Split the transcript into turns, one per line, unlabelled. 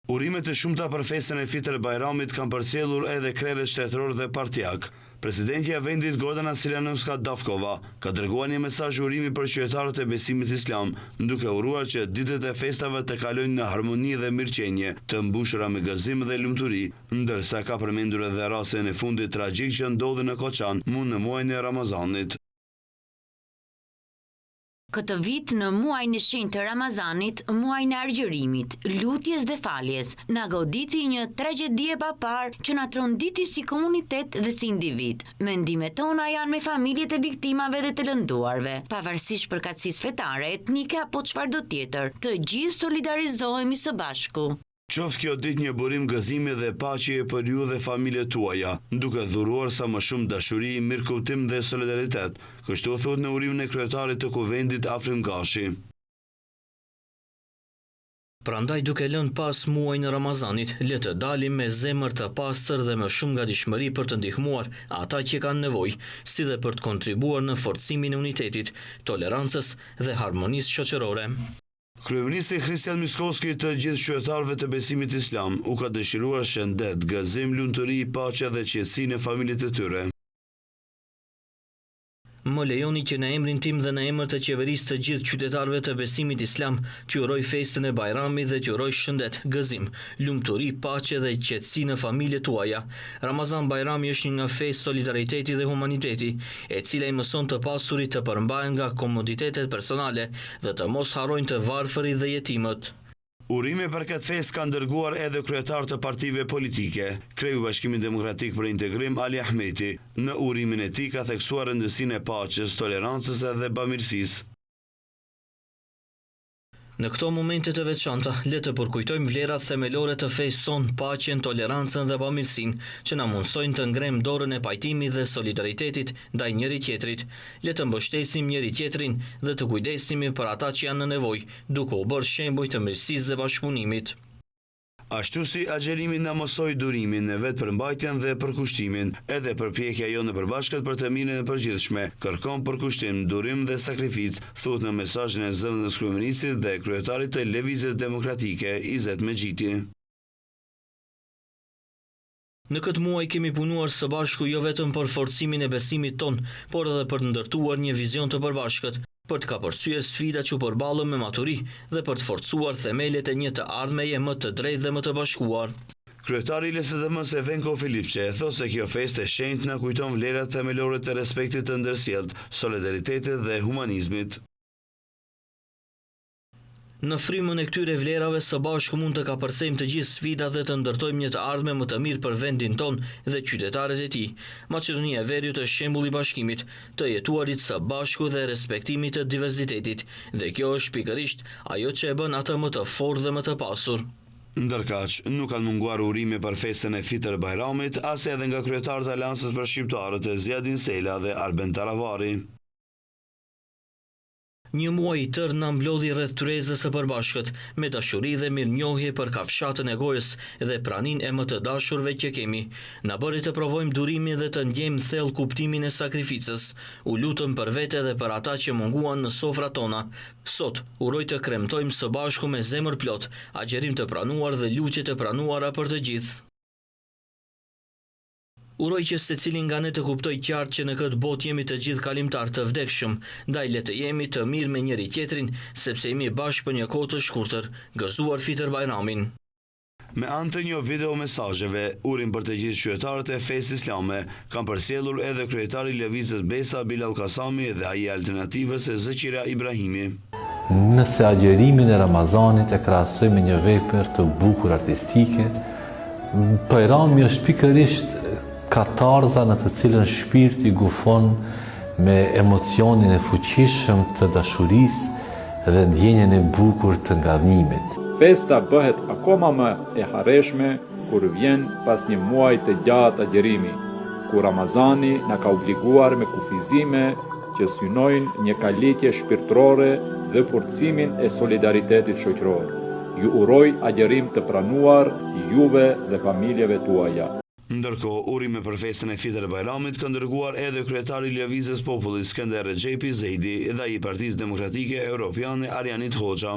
Urime të shumta për festën e Fitër Bajramit kanë përcjellur edhe krerët shtetërorë dhe partiakë. Presidentja e vendit Gordana Siljanovska Davkova ka dërguar një mesazh urimi për qytetarët e besimit islam, duke uruar që ditët e festave të kalojnë në harmoni dhe mirëqenie, të mbushura me gëzim dhe lumturi, ndërsa ka përmendur edhe rastin e fundit tragjik që ndodhi në Koçan mu në muajin e Ramazanit.
Këtë vit, në muajin e shenjtë të Ramazanit, muajin e agjërimit, lutjes dhe faljes, na goditi një tragjedi e paparë që na tronditi si komunitet dhe si individë. Mendimet tona janë me familjet e viktimave dhe të lënduarve, pavarësisht përkatësisë fetare, etnike apo çfarëdo tjetër, të gjithë solidarizohemi së bashku.
Qoftë kjo ditë një burim gëzimi dhe paqeje për ju dhe familjet tuaja, duke dhuruar sa më shumë dashuri, mirëkuptim dhe solidaritet, kështu thuhet në urimin e kryetarit të Kuvendit, Afrim Gashi.
Prandaj duke lënë pas muajin e Ramazanit, le të dalim me zemër të pastër dhe me shumë gatishmëri për të ndihmuar ata që kanë nevojë, si dhe për të kontribuar në forcimin e unitetit, tolerancës dhe harmonisë shoqërore.
Kryeministri Hristijan Mickoski të gjithë qytetarëve të besimit islam u ka dëshiruar shëndet, gëzim, lumturi, paqe dhe qetësi në familjet e tyre.
Më lejoni që në emrin tim dhe në emër të qeverisë të gjithë qytetarëve të besimit islam t'ju uroj festën e Bajramit dhe t'ju uroj shëndet, gëzim, lumturi, paqe dhe qetësi në familjet tuaja. Ramazan Bajrami është një nga festë solidariteti dhe humaniteti, e cila i mëson të pasurit të përmbahen nga komoditetet personale dhe të mos harrojnë të varfërit dhe jetimët.
Urime për këtë festë kanë dërguar edhe kryetarë të partive politike. Kreu i Bashkimit Demokratik për Integrim, Ali Ahmeti, në urimin e tij ka theksuar rëndësinë e paqes, tolerancës dhe bamirësisë.
Në këto momente të veçanta, le të përkujtojmë vlerat themelore të fesë sonë, paqen, tolerancën dhe bamirësinë, që na mundësojnë të ngremë dorën e pajtimit dhe solidaritetit ndaj njëri-tjetrit. Le të mbështesim njëri-tjetrin dhe të kujdesemi për ata që janë në nevojë, duke u bërë shembuj të mirësisë dhe bashkëpunimit.
Ashtu si agjërimi na mësoi durimin, vetëpërmbajtjen dhe përkushtimin, edhe përpjekja jonë e përbashkët për të mirën e përgjithshme, kërkon përkushtim, durim dhe sakrificë, thuhet në mesazhin e zëvendëskryeministrit dhe kryetarit të Lëvizjes Demokratike, Izet Mexhiti.
Në këtë muaj kemi punuar së bashku jo vetëm për forcimin e besimit tonë, por edhe për të ndërtuar një vizion të përbashkët, për të kapërcyer sfidat që u përballëm me maturi dhe për të forcuar themelet e një të ardhmeje më të drejtë dhe më të bashkuar.
Kryetari i LSDM-së Venko Filipçe thotë se kjo festë e shenjtë na kujton vlerat themelore të respektit të ndërsjelltë, solidaritetit dhe humanizmit.
Në frymën e këtyre vlerave së bashku mund të kapërcejmë të gjithë sfidat dhe të ndërtojmë një të ardhme më të mirë për vendin tonë dhe qytetarët e tij. Maqedonia e Veriut është shembull i bashkimit, të jetuarit së bashku dhe respektimit të diversitetit, dhe kjo është pikërisht ajo që e bën atë më të fortë dhe më të pasur.
Ndërkaq, nuk kanë munguar urime për festën e Fitër Bajramit as edhe nga kryetarët e Aleancës për Shqiptarët, Ziadin Sela dhe Arben Taravari.
Një muaj i tërë na mblodhi rreth tryezës së përbashkët, me dashuri dhe mirënjohje për kafshatën e gojës dhe praninë e më të dashurve që kemi. Na bëri të provojmë durimin dhe të ndjejmë thellë kuptimin e sakrificës. U lutëm për vete dhe për ata që munguan në sofrat tona. Sot, uroj të kremtojmë së bashku me zemër plot, agjërim të pranuar dhe lutje të pranuara për të gjithë. Uroj që secili nga ne të kuptojë qartë që në këtë botë jemi të gjithë kalimtarë të vdekshëm, ndaj le të jemi të mirë me njëri-tjetrin, sepse jemi bashkë për një kohë të shkurtër. Gëzuar Fitër Bajramin!
Me anë të një video-mesazheve, urim për të gjithë qytetarët e fesë islame, kanë përcjellur edhe kryetari i Lëvizjes Besa Bilall Kasami dhe ai i Alternativës Zeqira Ibrahimi.
Nëse agjërimin e Ramazanit e krahasojmë me një vepër të bukur artistike, Bajrami është pikërisht katarza në të cilën shpirti gufon me emocionin e fuqishëm të dashurisë dhe ndjenjën e bukur të ngadhnjimit.
Festa bëhet akoma më e hareshme kur vjen pas një muaji të gjatë agjërimi, ku Ramazani na ka obliguar me kufizime që synojnë një kalitje shpirtërore dhe forcimin e solidaritetit shoqëror. Ju uroj agjërim të pranuar juve dhe familjeve tuaja.
Ndërkohë, urime për festën e Fitër Bajramit kanë dërguar edhe kryetari i Lëvizjes Populli Skënder Rexhepi Zejdi dhe ai i Partisë Demokratike Europiane Arianit Hoxha.